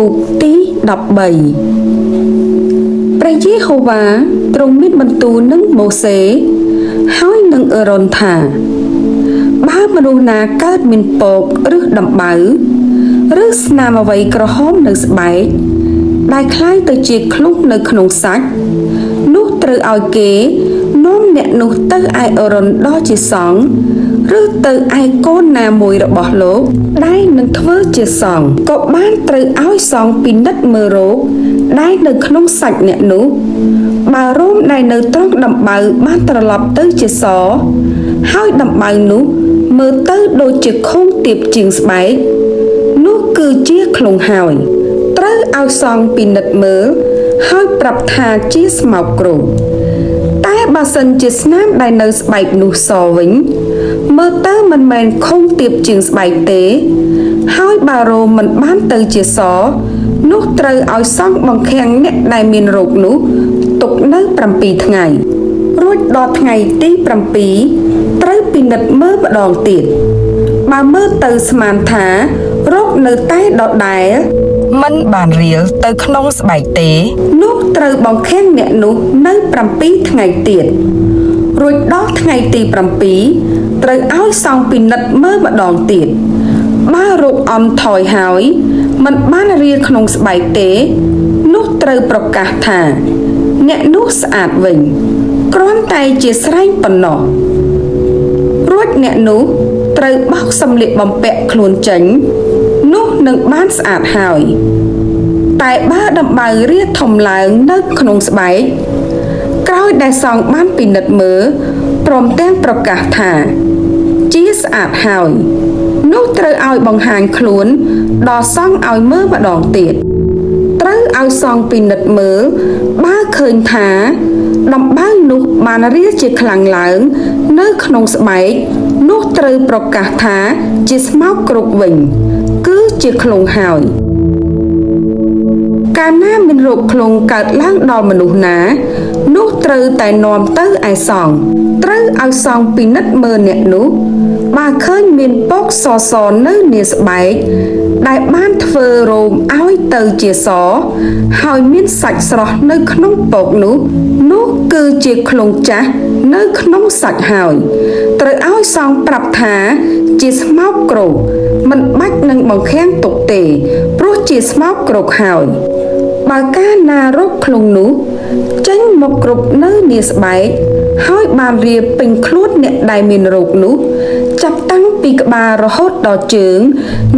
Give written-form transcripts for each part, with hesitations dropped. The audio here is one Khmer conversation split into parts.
ពូកទី13ព្រះយេហូវ៉ាទ្រង់មានបន្ទូលនឹងម៉ូសេហើយនឹងអេរ៉ុនថា បើមនុស្សណាកើតមានពកឬដំបៅឬស្នាមអ្វីក្រហមនៅស្បែកដែលคล้ายទៅជាឃ្លុំនៅក្នុងសាច់នោះត្រូវឲ្យគេនាំអ្នកនោះទៅឯអេរ៉ុនដ៏ជាសង្ឃឬទៅឯកូនណាមួយរបស់លោកដែលនឹងធ្វើជាសង្ឃក៏បានត្រូវឲ្យសង្ឃពិនិត្យមើលរោគដែលនៅក្នុងសាច់អ្នកនោះបើរោមដែលនៅត្រង់ដំបៅបានត្រឡប់ទៅជាសហើយដំបៅនោះមើលទៅដូចជាខូងទៀបជាងស្បែកនោះគឺជាឃ្លុងហើយត្រូវឲ្យសង្ឃពិនិត្យមើលហើយប្រាប់ថាជាស្មោកគ្រោកតែបើសិនជាស្នាមដែលនៅស្បែកនោះសវិញមើលទៅមិនមែនខូងទៀបជាងស្បែកទេហើយបើរោមមិនបានទៅជាសនោះត្រូវឲ្យសង្ឃបង្ខាំងអ្នកដែលមានរោគនោះទុកនៅ7ថ្ងៃរួចដល់ថ្ងៃទី7ត្រូវពិនិត្យមើលម្ដងទៀតបើមើលទៅស្មានថារោគនៅតែដដែល មិនបានរៀលទៅក្នុងស្បែកទេ នោះត្រូវបង្ខាំងអ្នកនោះនៅ7ថ្ងៃទៀតរួចដល់ថ្ងៃទី7ត្រូវឲ្យសង្ឃពិនិត្យមើលម្ដងទៀតបើរោគអន់ថយហើយមិនបានរៀលក្នុងស្បែកទេនោះត្រូវប្រកាសថាអ្នកនោះស្អាតវិញគ្រាន់តែជាស្រែងប៉ុណ្ណោះរួចអ្នកនោះត្រូវបោកសម្លៀកបំពាក់ខ្លួនចេញនោះនឹងបានស្អាតហើយតែបើដំបៅរាធំឡើងនៅក្នុងស្បែកក្រោយដែលសង្ឃបានពិនិត្យមើលព្រមទាំងប្រកាសថាជាស្អាតហើយនោះត្រូវឲ្យបង្ហាញខ្លួនដល់សង្ឃឲ្យមើលម្ដងទៀតត្រូវឲ្យសង្ឃពិនិត្យមើលបើឃើញថាដំបៅនោះបានរាជាខ្លាំងឡើងនៅក្នុងស្បែកនោះត្រូវប្រកាសថាជាស្មោកគ្រោកវិញគឺជាឃ្លុងហើយកាលណាមានរោគឃ្លុងកើតឡើងដល់មនុស្សណានោះត្រូវតែនាំទៅឯសង្ឃត្រូវឲ្យសង្ឃពិនិត្យមើលអ្នកនោះបើឃើញមានពកសសនៅនាស្បែកដែលបានធ្វើរោមឲ្យទៅជាសហើយមានសាច់ស្រស់នៅក្នុងពកនោះនោះគឺជាឃ្លុងចាស់នៅក្នុងសាច់ហើយត្រូវឲ្យសង្ឃប្រាប់ថាជាស្មោកគ្រោកមិនបាច់នឹងបង្ខាំងទុកទេព្រោះជាស្មោកគ្រោកហើយបើកាលណារោគឃ្លុងនោះចេញមកគ្រប់នៅនាស្បែកហើយបានរាពេញខ្លួនអ្នកដែលមានរោគនោះចាប់តាំងពីក្បាលរហូតដល់ជើង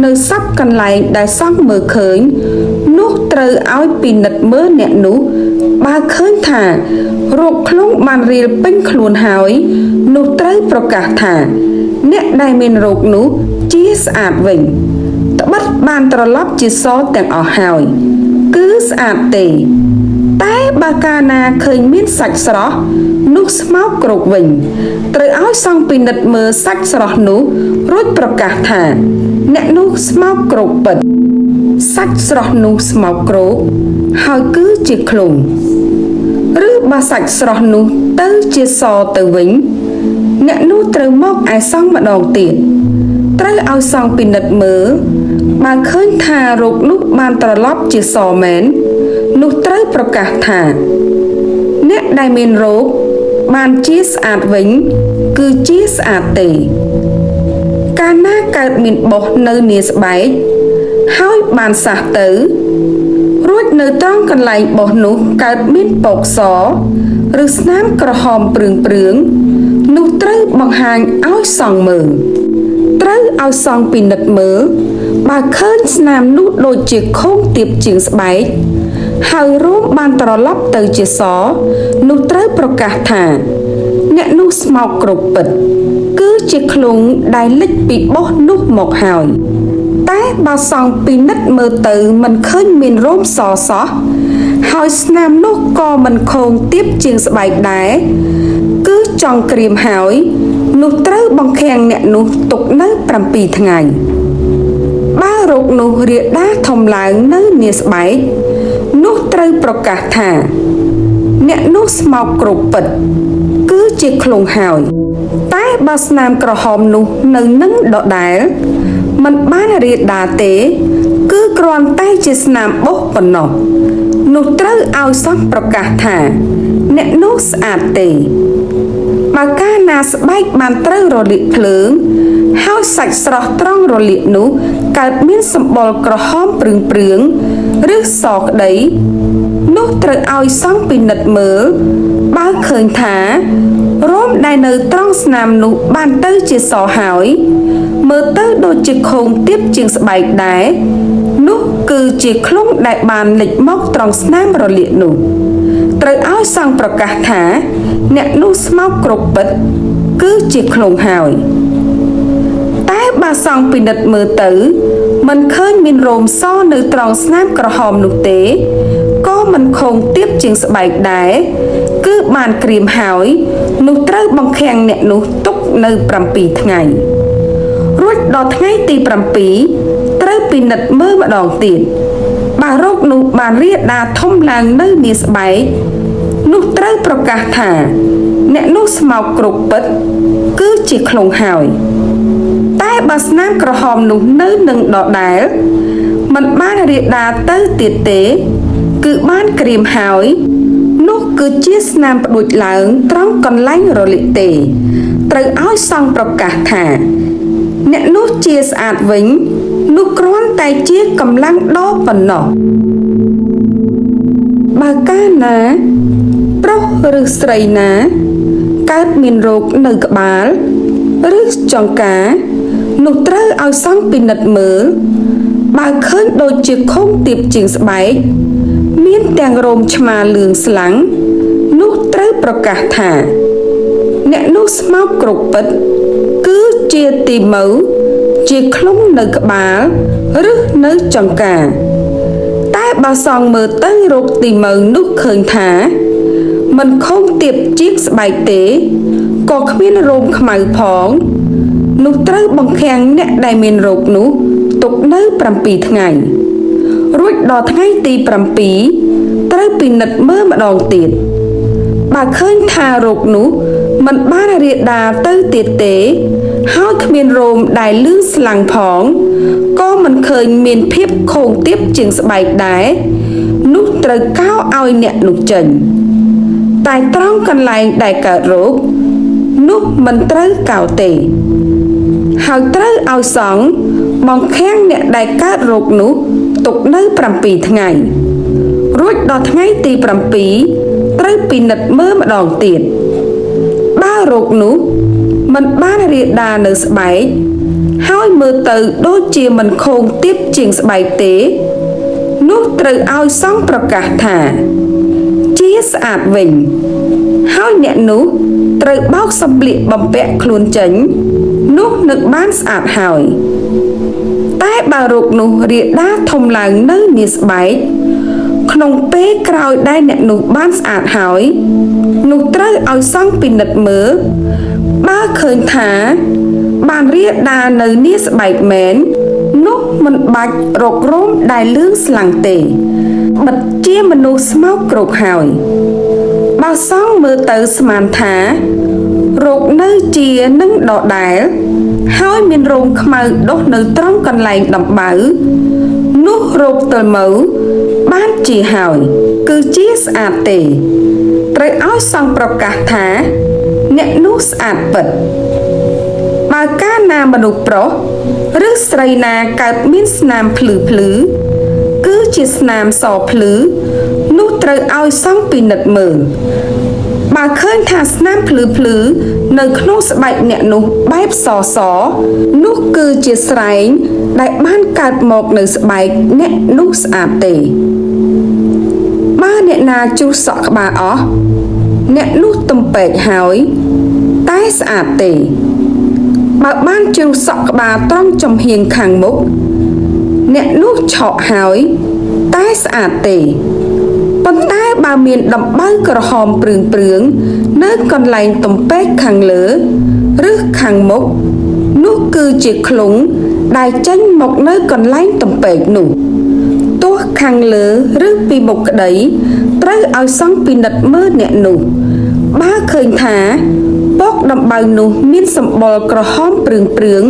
នៅសពកន្លែងដែលសង្ឃមើលឃើញនោះត្រូវឲ្យពិនិត្យមើលអ្នកនោះបើឃើញថារោគឃ្លុងបានរាលពេញខ្លួនហើយនោះត្រូវប្រកាសថាអ្នកដែលមានរោគនោះជាស្អាតវិញត្បិតបានត្រឡប់ជាសទាំងអស់ហើយគឺស្អាតទេតែបើកាលណាឃើញមានសាច់ស្រស់នោះស្មោកគ្រោកវិញត្រូវឲ្យសង្ឃពិនិត្យមើលសាច់ស្រស់នោះរួចប្រកាសថាអ្នកនោះស្មោកគ្រោកពិតសាច់ស្រស់នោះស្មោកគ្រោកហើយគឺជាឃ្លុងឬបើសាច់ស្រស់នោះទៅជាសទៅវិញអ្នកនោះត្រូវមកឯសង្ឃម្ដងទៀតត្រូវឲ្យសង្ឃពិនិត្យមើលបើឃើញថារោគនោះបានត្រឡប់ជាសមែននោះត្រូវប្រកាសថាអ្នកដែលមានរោគបានជាស្អាតវិញគឺជាស្អាតទេកាលណាកើតមានបោះនៅនាស្បែកហើយបានសះទៅរួចនៅត្រង់កន្លែងបោះនោះកើតមានពកសឬស្នាមក្រហមព្រឿងៗនោះត្រូវបង្ហាញឲ្យសង្ឃមើលត្រូវឲ្យសង្ឃពិនិត្យមើលបើឃើញស្នាមនោះដូចជាខូងទៀបជាងស្បែកហើយរោមបានត្រឡប់ទៅជាសនោះត្រូវប្រកាសថាអ្នកនោះស្មោកគ្រោកពិតគឺជាឃ្លុងដែលលេចពីបោះនោះមកហើយតែបើសង្ឃពិនិត្យមើលទៅមិនឃើញមានរោមសសោះហើយស្នាមនោះក៏មិនខូងទៀបជាងស្បែកដែរគឺចង់ក្រៀមហើយនោះត្រូវបង្ខាំងអ្នកនោះទុកនៅ7ថ្ងៃបើរោគនោះរាលដាលធំឡើងនៅនាស្បែកនោះត្រូវប្រកាសថាអ្នកនោះស្មោកគ្រោកពិតគឺជាឃ្លុងហើយតែបើស្នាមក្រហមនោះនៅនឹងដដែលមិនបានរាលដាលទេ គឺគ្រាន់តែជាស្នាមបោសប៉ុណ្ណោះនោះត្រូវឲ្យសង្ឃប្រកាសថា អ្នកនោះស្អាតទេ បើកាលណាស្បែកបានត្រូវរលាកភ្លើង ហើយសាច់ស្រស់ត្រង់រលាកនោះកើតមានសម្បុរក្រហមព្រឿងៗឬសក្តី នោះត្រូវឲ្យសង្ឃពិនិត្យមើល បើឃើញថារោមដែលនៅត្រង់ស្នាមនោះបានទៅជាសហើយ មើលទៅដូចជាខូងទាបជាងស្បែកដែរនោះគឺជាឃ្លុំដែលបានលេចមកត្រង់ស្នាមរលាកនោះ ត្រូវឲ្យសង្ឃប្រកាសថា អ្នកនោះស្មោកគ្រប់ពិត គឺជាឃ្លុំហើយ តែបើសង្ឃពិនិត្យមើលទៅ មិនឃើញមានរោមសនៅត្រង់ស្នាមក្រហមនោះទេក៏មិនខូងទាបជាងស្បែកដែរគឺបានក្រៀមហើយ នោះត្រូវបង្ខាំងអ្នកនោះទុកនៅ7ថ្ងៃ រួចដល់ថ្ងៃទី7ត្រូវពិនិត្យមើលម្ដងទៀត បើរោគនោះបានរាលដាលធំឡើងនៅនាស្បែកនោះត្រូវប្រកាសថា អ្នកនោះស្មោកគ្រប់ពិត គឺជាឃ្លុងហើយ តែបើស្នាមក្រហមនោះនៅនឹងដដែល មិនបានរាលដាលទៅទៀតទេ គឺបានក្រៀមហើយ នោះគឺជាស្នាមផ្ដួចឡើងត្រង់កន្លែងរលាកទេ ត្រូវឲ្យសង្ឃប្រកាសថា អ្នកនោះជាស្អាតវិញ នោះគ្រាន់តែជាកម្លាំងដ៏ប៉ុណ្ណោះ បើកាលណា ប្រុសឬស្រីណា កើតមានរោគនៅក្បាល ឬចង្កា នោះត្រូវឲ្យសង្ឃពិនិត្យមើល បើឃើញដូចជាខូងទាបជាងស្បែក មានទាំងរោមឆ្មាលឿងស្លាំង នោះត្រូវប្រកាសថា អ្នកនោះស្មោកគ្រប់ពិត គឺជាទីមៅជាឃ្លុំនៅក្បាល ឬនៅចង្កា តែបើសង្ឃមើលទៅរោគទីមៅនោះឃើញថា មិនខូងទាបជាងស្បែកទេក៏គ្មានរោមខ្មៅផង នោះត្រូវបង្ខាំងអ្នកដែលមានរោគនោះទុកនៅ7ថ្ងៃ រួចដល់ថ្ងៃទី7ត្រូវពិនិត្យមើលម្ដងទៀត បើឃើញថារោគនោះមិនបានរាលដាលទៅទៀតទេ ហើយគ្មានរោមដែលលឿងស្លាំងផងក៏មិនឃើញមានភាពខូងទាបជាងស្បែកដែរនោះត្រូវកោឲ្យអ្នកនោះចេញ តែត្រង់កន្លែងដែលកើតរោគនោះមិនត្រូវកោទេ ហើយត្រូវឲ្យសង្ឃបង្ខាំងអ្នកដែលកើតរោគនោះទុកនៅ7ថ្ងៃ រួចដល់ថ្ងៃទី7ត្រូវពិនិត្យមើលម្ដងទៀត បើរោគនោះមិនបានរាលដាលនៅស្បែក ហើយមើលទៅដូចជាមិនខូងទាបជាងស្បែកទេ នោះត្រូវឲ្យសង្ឃប្រកាសថា ជាស្អាតវិញ ហើយអ្នកនោះត្រូវបោកសម្លៀកបំពាក់ខ្លួនចេញ នោះនឹងបានស្អាតហើយ តែបើរោគនោះរាលដាលធំឡើងនៅនាស្បែក ក្នុងពេលក្រោយដែលអ្នកនោះបានស្អាតហើយ នោះត្រូវឲ្យសង្ឃពិនិត្យមើល បើឃើញថាបានរាលដាលនៅនាស្បែកមែន នោះមិនបាច់រករោមដែលលឿងស្លាំងទេ បិទជាមនុស្សស្មោកគ្រោកហើយ បើសង្ឃមើលទៅស្មានថារោគនៅជានឹងដដែល ហើយមានរោមខ្មៅដុះនៅត្រង់កន្លែងដំបៅ នោះរោគទល់មូវបានជាហើយ គឺជាស្អាតទេ ត្រូវឲ្យសង្ឃប្រកាសថា អ្នកនោះស្អាតពិត បើកាលណាមនុស្សប្រុសឬស្រីណាកើតមានស្នាមភ្លឺភ្លឺ គឺជាស្នាមសភ្លឺ នោះត្រូវឲ្យសង្ឃពិនិត្យមើល បើឃើញថាស្នាមភ្លឺភ្លឺនៅក្នុងស្បែកអ្នកនោះបែបសស នោះគឺជាស្រែងដែលបានកើតមកនៅស្បែកអ្នកនោះស្អាតទេ បើអ្នកណាជ្រុះសក់ក្បាលអស់ អ្នកនោះទំពេកហើយ តែស្អាតទេ បើបានជ្រុះសក់ក្បាលត្រង់ចំហៀងខាងមុខ អ្នកនោះឆក់ហើយ តែស្អាតទេ ប៉ុន្តែបើមានដំបៅក្រហមព្រឿងៗនៅកន្លែងទំពេកខាងលើ ឬខាងមុខ នោះគឺជាឃ្លុងដែលចេញមកនៅកន្លែងទំពេកនោះ ទោះខាងលើឬពីមុខក្តី ត្រូវឲ្យសង្ឃពិនិត្យមើលអ្នកនោះ បើឃើញថាព ពកដំបៅនោះមានសម្បុរក្រហមព្រឿងៗ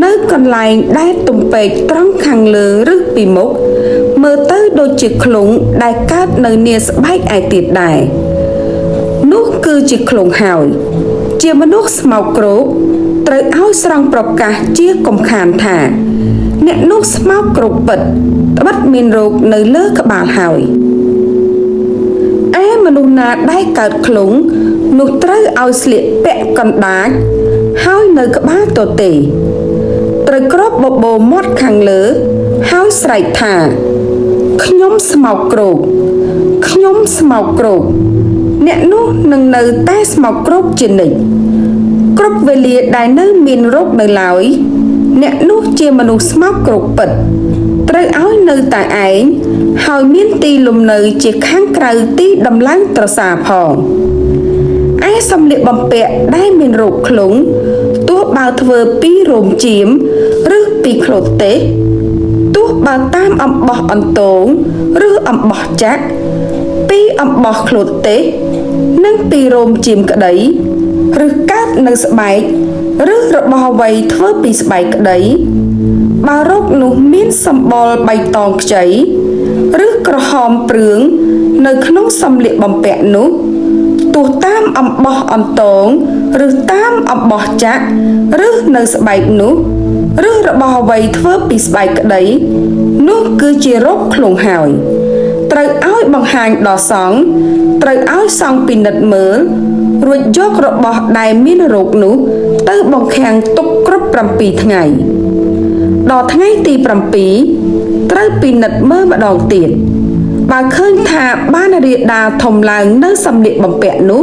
នៅកន្លែងដែលទំពេកត្រង់ខាងលើឬពីមុខមើលទៅដូចជាឃ្លុងដែលកើតនៅនាស្បែកឯទៀតដែរនោះគឺជាឃ្លុងហើយ ជាមនុស្សស្មោកគ្រោកត្រូវឲ្យស្រង់ប្រកាសជាកំខានថា អ្នកនោះស្មោកគ្រោកពិតត្បិតមានរោគនៅលើក្បាលហើយឯមនុស្សណាដែលកើតឃ្លុងនោះត្រូវឲ្យស្លៀកពាក់កណ្ដាចហើយនៅក្បាលទទេត្រូវគ្របបបោមាត់ខាងលើហើយស្រែកថាខ្ញុំស្មោកគ្រោកខ្ញុំស្មោកគ្រោកអ្នកនោះនឹងនៅតែស្មោកគ្រោកជានិច្ចគ្រប់វេលាដែលនៅមានរោគនៅឡើយអ្នកនោះជាមនុស្សស្មោកគ្រោកពិតត្រូវឲ្យនៅតែឯងហើយមានទីលំនៅជាខាងក្រៅទីដំឡើងត្រសាផងឯសម្លៀកបំពាក់ដែលមានរោគឃ្លុងទោះបើធ្វើពីរោមចៀមឬពីក្លូទេសទោះបើតាមអំបោះអន្ទងឬអំបោះចាក់ពីអំបោះក្លូទេសនិងពីរោមចៀមក្តីឬកើតនៅស្បែកឬរបស់អ្វីធ្វើពីស្បែកក្តីបើរោគនោះមានសម្បុរបៃតងខ្ចីឬក្រហមព្រឿងនៅក្នុងសម្លៀកបំពាក់នោះទោះតាមអំបោះអន្ទងឬតាមអំបោះចាក់ឬនៅស្បែកនោះឬរបស់អ្វីធ្វើពីស្បែកក្តីនោះគឺជារោគឃ្លុងហើយត្រូវឲ្យបង្ហាញដល់សង្ឃត្រូវឲ្យសង្ឃពិនិត្យមើលរួចយករបស់ដែលមានរោគនោះទៅបង្ខាំងទុកគ្រប់7ថ្ងៃដល់ថ្ងៃទី7ត្រូវពិនិត្យមើលម្ដងទៀតបើឃើញថាបានរាលដាលធំឡើងនៅសម្លៀកបំពាក់នោះ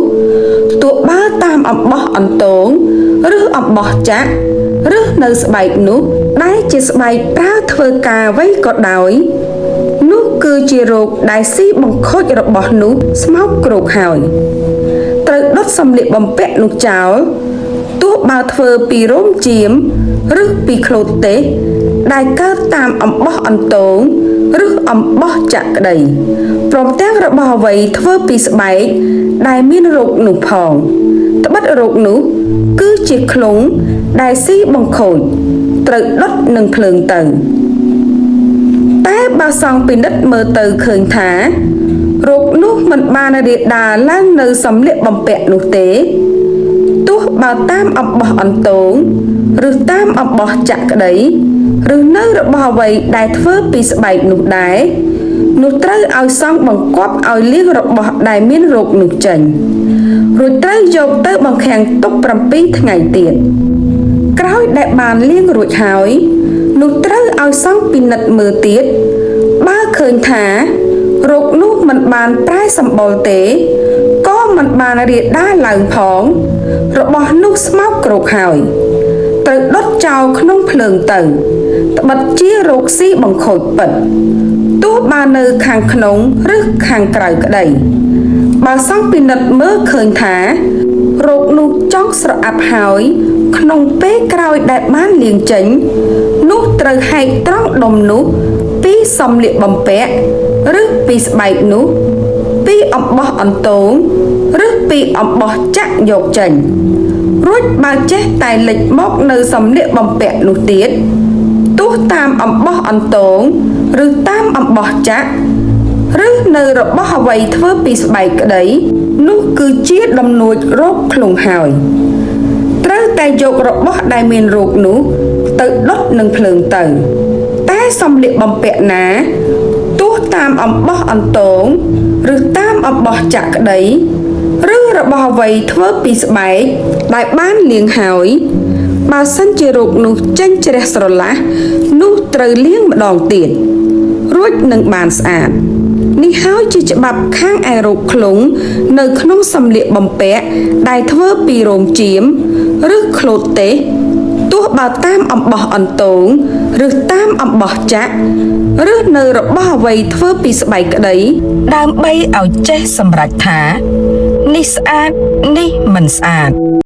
ទោះបើតាមអំបោះអន្ទងឬអំបោះចាក់ឬនៅស្បែកនោះដែលជាស្បែកប្រើធ្វើការអ្វីក៏ដោយនោះគឺជារោគដែលស៊ីបង្ខូចរបស់នោះស្មោកគ្រោកហើយត្រូវដុតសម្លៀកបំពាក់នោះចោលទោះបើធ្វើពីរោមចៀមឬពីក្លូទេសដែលកើតតាមអំបោះអន្ទងឬអំបោះចាក់ក្តីព្រមទាំងរបស់អ្វីធ្វើពីស្បែកដែលមានរោគនោះផងត្បិតរោគនោះគឺជាឃ្លុងដែលស៊ីបង្ខូចត្រូវដុតនឹងភ្លើងទៅតែបើសង្ឃពិនិត្យមើលទៅឃើញថារោគនោះមិនបានរាលដាលឡើងនៅសម្លៀកបំពាក់នោះទេទោះបើតាមអំបោះអន្ទងឬតាមអំបោះចាក់ក្តីឬនៅរបស់អ្វីដែលធ្វើពីស្បែកនោះដែរនោះត្រូវឲ្យសង្ឃបង្គាប់ឲ្យលាងរបស់ដែលមានរោគនោះចេញរួចត្រូវយកទៅបង្ខាំងទុក7ថ្ងៃទៀតក្រោយដែលបានលាងរួចហើយនោះត្រូវឲ្យសង្ឃពិនិត្យមើលទៀតបើឃើញថារោគនោះមិនបានប្រែសម្បុរទេក៏មិនបានរាលដាលឡើងផងរបស់នោះស្មោកគ្រោកហើយត្រូវដុតចោលក្នុងភ្លើងទៅត្បិតជារោគស៊ីបង្ខូចពិតទោះបើនៅខាងក្នុងឬខាងក្រៅក្តីបើសង្ឃពិនិត្យមើលឃើញថារោគនោះចង់ស្រអាប់ហើយក្នុងពេលក្រោយដែលបានលាងចេញនោះត្រូវហែកត្រង់ដុំនោះពីសម្លៀកបំពាក់ឬពីស្បែកនោះពីអំបោះអន្ទងឬពីអំបោះចាក់យកចេញរួចបើចេះតែលិចមកនៅសម្លៀកបំពាក់នោះទៀតទោះតាមអំបោះអន្ទងឬតាមអំបោះចាក់ឬនៅរបស់អ្វីធ្វើពីស្បែកក្តីនោះគឺជាដំណួចរោគឃ្លុងហើយត្រូវតែយករបស់ដែលមានរោគនោះទៅដុតនឹងភ្លើងទៅតែសម្លៀកបំពាក់ណាទោះតាមអំបោះអន្ទងឬតាមអំបោះចាក់ក្តីឬរបស់អ្វីធ្វើពីស្បែកដែលបានលាងហើយបើសិនជារោគនោះចេញជ្រះស្រឡះនោះត្រូវលាងម្ដងទៀតរួចនឹងបានស្អាតនេះហើយជាច្បាប់ខាងឯរោគឃ្លុងនៅក្នុងសម្លៀកបំពាក់ដែលធ្វើពីរោមចៀមឬក្លូទេសទោះបើតាមអំបោះអន្ទងឬតាមអំបោះចាក់ឬនៅរបស់អ្វីធ្វើពីស្បែកក្តី ដើម្បីឲ្យចេះសម្រេចថានេះស្អាតនេះមិនស្អាត។